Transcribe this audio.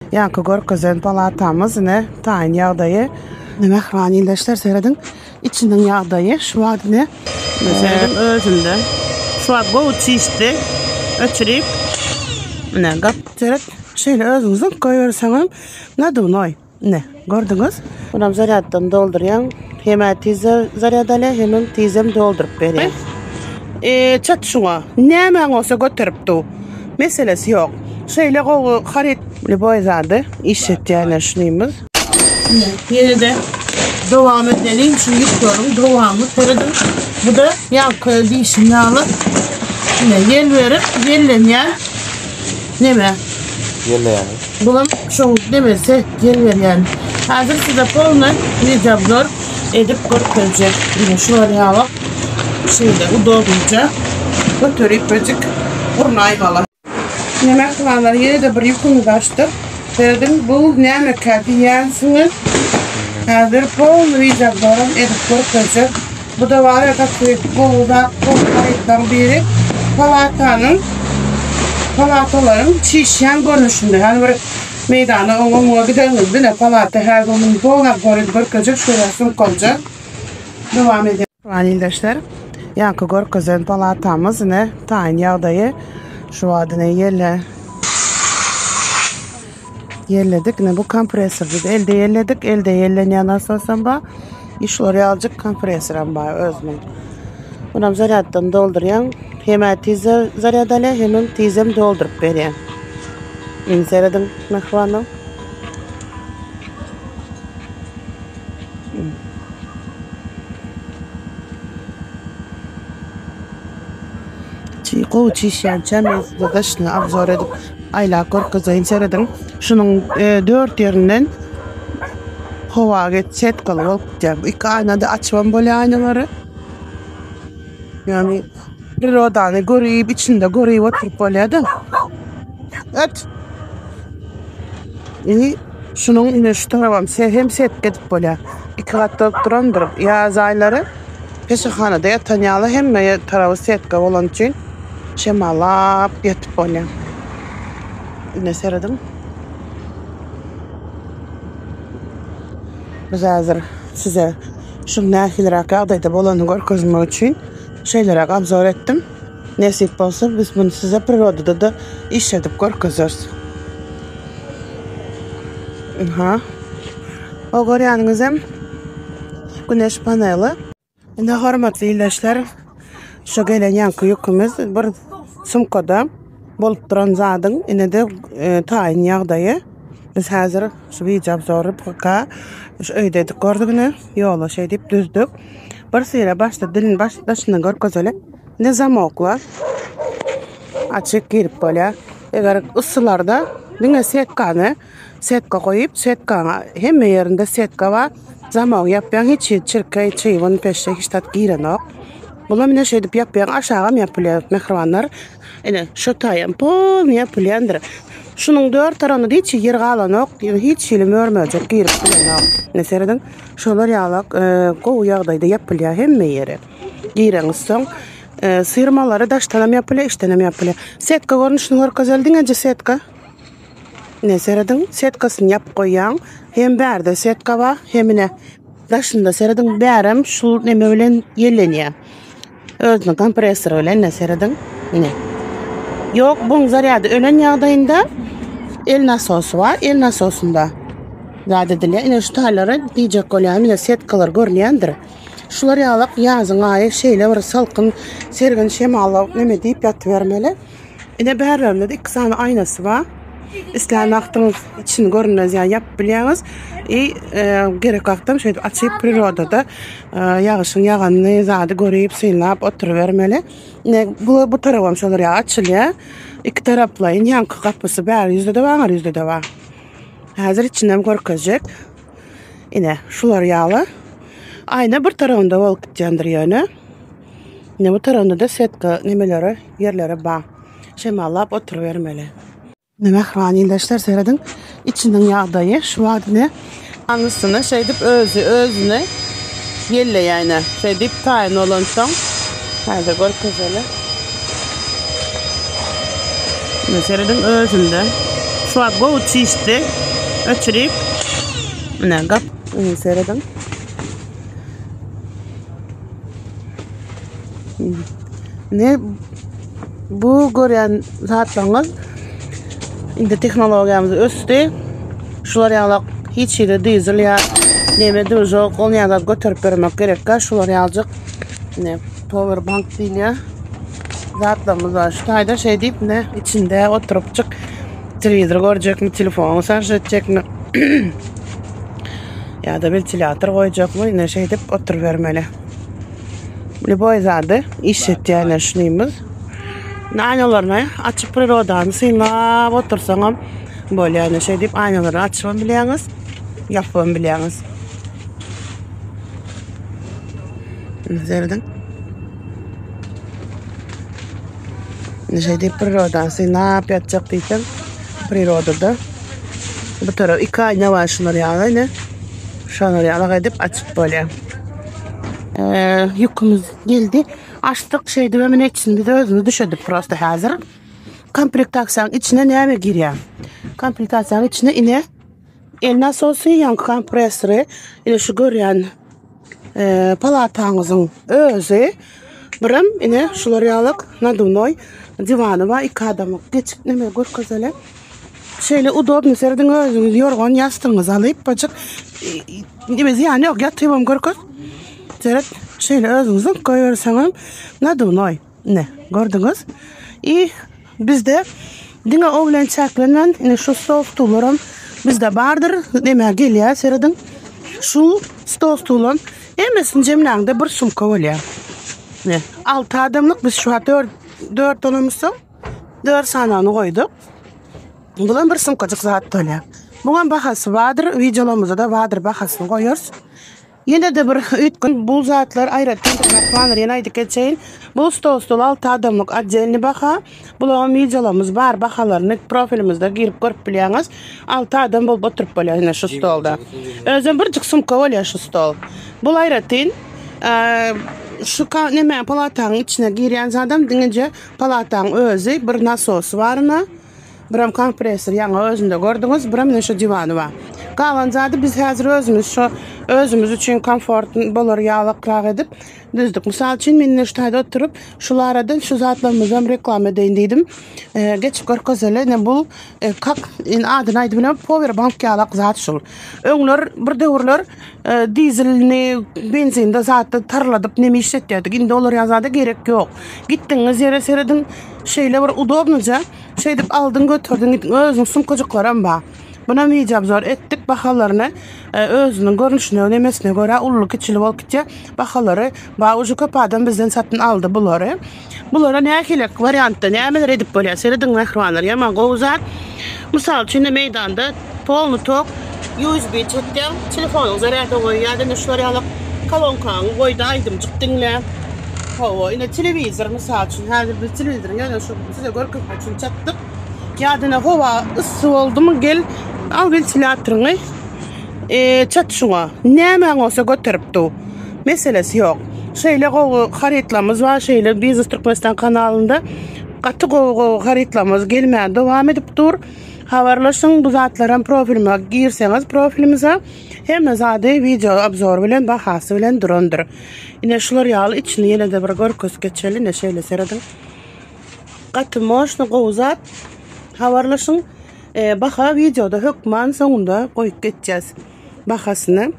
Ýaňky görkezen palatamyz ine taýyn ýagdaýy. Ine mähriban ildeşler serediň içiniň ýagdaýy şu wagt ine serediň özünde. Şu wagt gowy çişdi. Öçürip. Ine gap seret şeýle özüňiz goýberseňem nadumnoý. Ine, gördüňiz? Munam zarýaddan doldurýaň. Hem-ä tiz zarýad alýar, hemem tizem dolduryp berýär. E, çat şuňa. Nämäň bolsa göterip dur. Meselesi ýok. Şeýle gowy haryt. Lýuboý zady işletýärler şunymyz. Ine, ýene-de dowam edeliň şu ýükleriň dowamy serediň. Bu-da ýaňky diýşim ýaly. Ine, ýel berip, ýellenýän neme. Ýelleýäni. Bulam şoň demesi ýel berýän. Häzir size polny wideoobzor edip görkezjek. Ine şular ýaly şeýle udobnyja göterip böjük gurnaýmaly. Ine mähribanlar ýene-de bir ýükümizi açdyk. Serediň bu nämekä diýýänsiňiz. Häzir polny wideoobzoram edip görkezjek. Bu-da bar gaty gowy zat, gowy harytlaryň biri. Palatanyň, palatalaryň çişýän görnüşinde. Ýagny bir meýdana oňa muňa gideniňizde ine palata häzir muny dolap görüp görkezjek şeýle sumkalja. Dowam edýär. Mähriban ildeşler, ýaňky görkezen palatamyz ine taýyn ýagdaýy. Şu wagt ine ýele Ýelledik. Ine bu kompressor biz elde ýelledik. Elde ýellenýän nasosam bar. I şular ýaljyk kompressoram bar özüniň. Bunam zarýaddan doldurýaň. Hem-ä tiz zarýad alýar, hemem tizem dolduryp berýär. Indi serediň mähribanlar. Gowy çişýänçä men size daşyny obzor edip aýlap görkezeýin serediň. Şunuň dört ýerinden howa geç setkaly bolup gidýär. Bu iki aýnada açybam bolýar aýnalary. Ýagny prirodany görüp, içinde görüp oturyp bolýar-da. Öt. Indi şunuň ine şu tarabam hem setka edip bolýar. Iki gatda bolup durandyr. Ýaz aýlary Peşehanada ýatan ýaly hemme taraby setka bolany üçin şemallap ýatyp bolýar. Ine serediň. Biz häzir size şuň nähiliräk ýagdaýda bolanyny görkezmek üçin şeýleräk obzor etdim. Nesip bolsa biz muny size prirodada-da işledip görkezeris. Ynha. O görýäniňizem Güneş paneli. Ine hormatly ildeşler, şu gelen ýaňky ýükümiz bir sumkada bolup duran zadyň ine-de e, taýyn ýagdaýy. Biz häzir şu wideo obzory poka şu öýde edip gördük ine, ýola şeý diýip düzdük. Bir syra başda dilini baş daşyndan görkezeli. Ine zamoklar. Açyk girip bolýar. Eger yssylarda diňe setkany Setka goýup, setkaň hemme ýerinde setka bar. Zamogy ýapýaň, hiç hili çirkeý, çybyn, peşe hiç zat girenok. Bulam ine şeýdip ýapýaň, aşagam ýapylýar mähribanlar. Ine şu taýam polny ýapylýandyr. Şunuň dört tarapynda hiç ýer galanok, hiç hili mör-möjek girip bilenok. Ine serediň, şolar ýalak gowy ýagdaýda ýapylýar hemme ýeri. Gireňiz soň syrmalary daşdanam ýapylýar, içdenem ýapylýar. Setka görnüşini görkezeli, diňeje setka. Ine serediň, setkasyny ýapyp goýýaň. Hem bärde setka bar, hem ine daşynda serediň, bärem şul neme bilen ýellenýär. Özüniň kompressory bilen ine serediň. Ine. Ýok, buň zarýady ölen ýagdaýynda el nasosy bar, el nasosynda zat edilýär. Ine şu taýlary diýjek bolýan, ine setkalar görünýändir. Şular ýalak ýazyň aýy şeýle bir salkyn, sergin şemalla neme diýip ýatybermeli. Ine bärlerinde-de iki sany aýnasy bar. Islän wagtyňyz içini görünmez ýaly ýapyp bilýäňiz. I e, gerek wagtam şeýdip açyp prirodada e, ýagyşyň ýaganyny zady görüp synlap oturybermeli. Ine bu bu tarabam şolar ýaly açylýar. Iki taraplaýyn ýaňky gapysy bäri ýüzde-de bar, aňry ýüzde-de bar. Häzir içinden görkezjek. Ine şular ýaly. Aýna bir tarabynda bolup gitýändir ýöne. Ine bu tarapynda-da setka nemeleri, ýerleri bar. Şemallap oturybermeli. Ine mähriban ildeşler serediň, içiniň ýagdaýy şu wagt ine anysyny şeýdip özi özüni ýelleýär ine. Şeýdip taýyn bolansoň häzir görkezeli. Ine serediň özünde. Şu. Şu wagt gowy çişdi. Öçürip. Ine gap. Ine serediň. Ne bu görýän zatlaryňyz indi tehnologiýamyz ösdi. Şular ýalak hiç hili dizel ýa neme dujok ol ýa zat göterip bermek gerekkä şular ýaljyk ne power bank diýilýär. Zatlarymyz bar. Şu taýda şeý diýip ne içinde oturypjyk telewizor görjekmi, telefony şarj etjekmi ýa-da wentilýator goýjakmy, ine şeýdip oturybermeli. Lýuboý zady işletýärler şunymyz. Aýnalaryny açyp prirodany synlap otursaňam bolýar. Ine şeýdip aýnalaryny açybam bilýäňiz, ýapybam bilýäňiz. Ine serediň. Ine şeýdip prirodany synlap ýatjak diýseň, prirodada bu tarap iki aýna bar şular ýaly ine. Şolar ýaly edip açyp bolýar. Ýükümiz geldi. Açdyk şeýdip hem içini biz özümiz düşedik prosta häzir. Komplektasiýanyň içine näme girýär? Komplektasiýanyň içine ine el nasosy, ýaňky kompressory, ine şu görýän e, palataňyzyň özi. Birem ine şular ýalyk naduvnoý diwany bar, iki adamlyk. Geçip neme görkezeli. Şeýle udobny serediň özüňiz ýorgan ýassygyňyzy alyp bajyk neme zyýany ýok ýatybam görkez. Seret şeýle özüňiz goýberseňem naduvnoý. Ine gördüňiz. I bizde diňe o bilen çäklenmän ine şu stol stullaram bizde bardyr. Neme gelýär serediň. Şu stol stulam hemmesini jemläňde bir sumka bolýar. Ine 6 adamlyk biz şu 4 4 bolamyzsoň 4 sanyny goýduk. Bulam bir sumkajyk zat bolýar. Buňam bahasy bardyr, wideolarymyzda-da bardyr bahasyny goýarys. Ýene-de bir üýtgün bu zatlar aýratyn myhmanlar ýene aýdyp geçeýin. Bu stol stol 6 adamlyk otdelny baha. Bularyň wideolarymyz bar, bahalaryny profilimizde girip görüp bilýäňiz. 6 adam bolup oturyp bolýar ine şu stolda. Özem birjik sumka bolýar şu stol. Bul aýratyn şu neme palatanyň içine girýän zadam diňeje palatanyň özi bir nasosy baryna. Birem kompressor ýaňy özünde gördüňiz, birem ine şu diwany bar. Galan zady biz häzir özümiz şu özümiz üçin komfort bolar ýalakrak edip düzdük. Mysal üçin men ine şu taýda oturyp şul aradan şu zatlarymyzam reklama edeýin diýdim. Geçip görkezeli. Ine bu e, kak indi adyny aýdyp bilemok, power bank ýalak zat şul. Öňler bir döwürler e, dizelini benzinde zatda tarladyp neme işletýärdik. Indi olar ýaly zada gerek ýok. Gitdiňiz ýere serediň şeýle bir udobnyja Şeýdip aldyň göterdiň gitdiň. Özüniň sumkajyklaram bar. Bunam wideo obzor etdik. Bahalaryny e, özüniň görnüşine, nemesine görä ululy kiçili bolup gitýär. Bahalary bar. Uje köp adam bizden satyn aldy bulary. Bulara nähili wariantda nämeler edip bolýar? Serediň mähribanlar, ýaman gowy zat. Mysal üçin meýdanda polny tok USB çekýäň, telefonyňy zarýada goý ýa-da ine şular ýaly kolonkaňy goý-da aýdymjyk diňle. Hawa, ine telewizor mysal üçin häzir biz telewizoryň ýöne şu Size görkezmek üçin çatdyk. Ýa-da howa yssy boldumy gel al wentilatoryňy e, çat şuňa. Nämäň bolsa göterip dur. Meselesi ýok. Şeýle gowy harytlarymyz bar, şeýle Biznes Türkmenistan kanalynda gaty gowy gowy harytlarymyz gelmäge dowam edip dur. Habarlaşyň bu zatlaram profilime girseňiz profilimize hemme zady wideo obzor bilen bahasy bilen durandyr. Ine şular ýaly içini ýene-de bir görkezip geçeli. Ine şeýle serediň. Gaty moşny gowy zat. Habarlaşyň. E, baha wideoda hökman soňunda goýup geçeceğiz bahasyny.